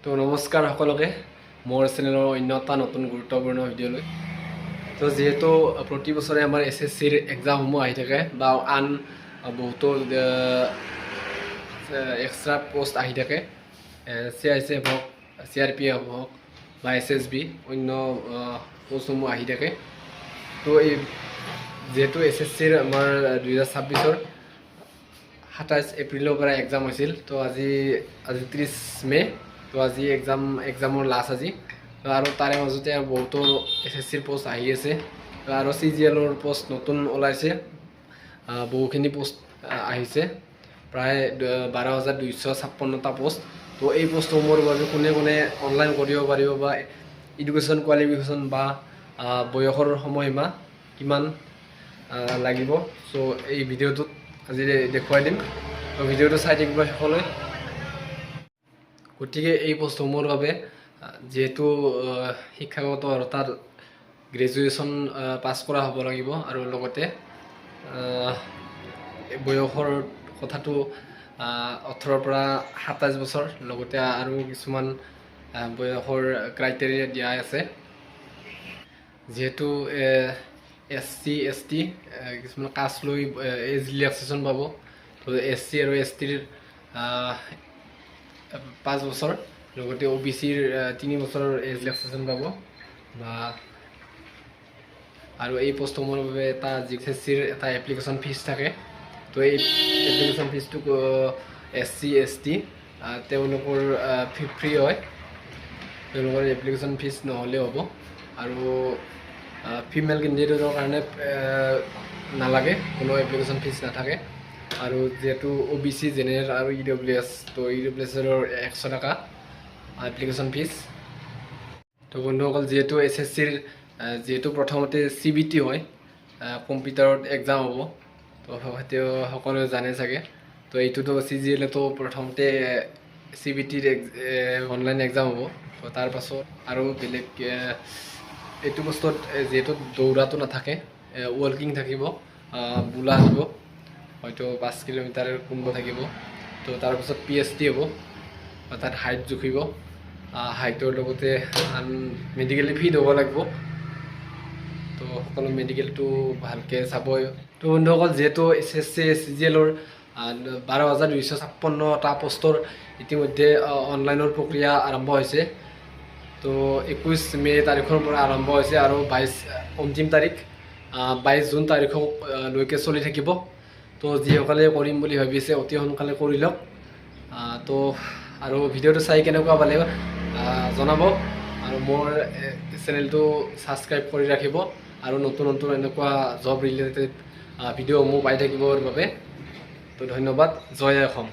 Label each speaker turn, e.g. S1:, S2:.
S1: তো নমস্কাৰ সকলোকে মোৰ চেনেলৰ অন্য এটা নতুন গুৰুত্বপূৰ্ণ ভিডিঅ'লৈ। তো যিহেতু প্ৰতি বছৰে আমাৰ এছএছচিৰ এক্সামসমূহ আহি থাকে বা আন বহুতো এক্সট্ৰা পষ্ট আহি থাকে, চিআইএছএফ হওক, চিআৰপিএফ হওক বা এছএছবি, অন্য পষ্টসমূহ আহি থাকে। তো এই যিহেতু এছএছচিৰ আমাৰ 2026ৰ 27 এপ্ৰিলৰ পৰা এক্সাম হৈছিল, তো আজি আজি 30 মে'। তো আজি এক্সামৰ লাষ্ট আজি। তো আৰু তাৰে মাজতে আৰু বহুতো এছএছচিৰ পষ্ট আহি আছে। তো আৰু চিজিএলৰ পষ্ট নতুন ওলাইছে, বহুখিনি পষ্ট আহিছে, প্ৰায় 12,256টা পষ্ট। তো এই পষ্টসমূহৰ বাবে কোনে কোনে অনলাইন কৰিব পাৰিব বা এডুকেশ্যন কোৱালিফিকেশ্যন বা বয়সৰ সময়সীমা কিমান লাগিব, চ' এই ভিডিঅ'টোত আজি দেখুৱাই দিম। তো ভিডিঅ'টো চাই থাকিব শেষলৈ। গতিকে এই পষ্টসমূহৰ বাবে যিহেতু শিক্ষাগত অৰ্হতাৰ গ্ৰেজুৱেশ্যন পাছ কৰা হ'ব লাগিব আৰু লগতে বয়সৰ কথাটো 18ৰ পৰা 27 বছৰ, লগতে আৰু কিছুমান বয়সৰ ক্ৰাইটেৰিয়া দিয়া আছে। যিহেতু এছচি, এছটি কিছুমান কাষ্ট লৈ এজ ৰিলেক্সেশ্যন পাব। তো এছচি আৰু এছটিৰ 5 বছৰ, লগতে অ'বিচিৰ 3 বছৰৰ এজ ৰিলেক্সেশ্যন পাব। বা আৰু এই পষ্টসমূহৰ বাবে এটা জিএছচিৰ এটা এপ্লিকেশ্যন ফিজ থাকে। তো এই এপ্লিকেশ্যন ফিজটো এছচি, এছটি তেওঁলোকৰ ফ্ৰী হয়, তেওঁলোকৰ এপ্লিকেশ্যন ফিজ নহ'লেও হ'ব। আৰু ফিমেল কেণ্ডিডেটৰ কাৰণে নালাগে, কোনো এপ্লিকেশ্যন ফিজ নাথাকে। আৰু যিহেতু অ'বিচি, জেনেৰেল আৰু ইডব্লিউএছ, তো ইডব্লিউএছৰ 100 টকা এপ্লিকেশ্যন ফিজ। তো বন্ধুসকল, যিহেতু এছএছচিৰ যিহেতু প্ৰথমতে চিবিটি হয়, কম্পিউটাৰত এক্সাম হ'ব, তো সেইটো সকলোৱে জানে চাগে। তো এইটোতো চিজিএলতো প্ৰথমতে চিবিটিৰ অনলাইন এক্সাম হ'ব। তো তাৰপাছত আৰু বেলেগ এইটো বস্তুত যিহেতু দৌৰাটো নাথাকে, ৱাকিং থাকিব, বোলা দিব, হয়তো 5 কিলোমিটাৰ কোনোবা থাকিব। তো তাৰপাছত পিএছটি হ'ব, তাত হাইট জুখিব, হাইটৰ লগতে আন মেডিকেলি ফিট হ'ব লাগিব। তো সকলো মেডিকেলটো ভালকৈ চাবই। তো বন্ধুসকল, যিহেতু এছএছচি চিজিএলৰ 12,256টা পষ্টৰ ইতিমধ্যে অনলাইনৰ প্ৰক্ৰিয়া আৰম্ভ হৈছে। তো 21 মে' তাৰিখৰ পৰা আৰম্ভ হৈছে আৰু 22 অন্তিম তাৰিখ, 22 জুন তাৰিখলৈকে চলি থাকিব। তো যিসকলে কৰিম বুলি ভাবিছে, অতি সোনকালে কৰি লওক। তো আৰু ভিডিঅ'টো চাই কেনেকুৱা পালে জনাব আৰু মোৰ চেনেলটো ছাবস্ক্ৰাইব কৰি ৰাখিব আৰু নতুন নতুন এনেকুৱা জব ৰিলেটেড ভিডিঅ'সমূহ পাই থাকিবৰ বাবে। তো ধন্যবাদ, জয় অসম।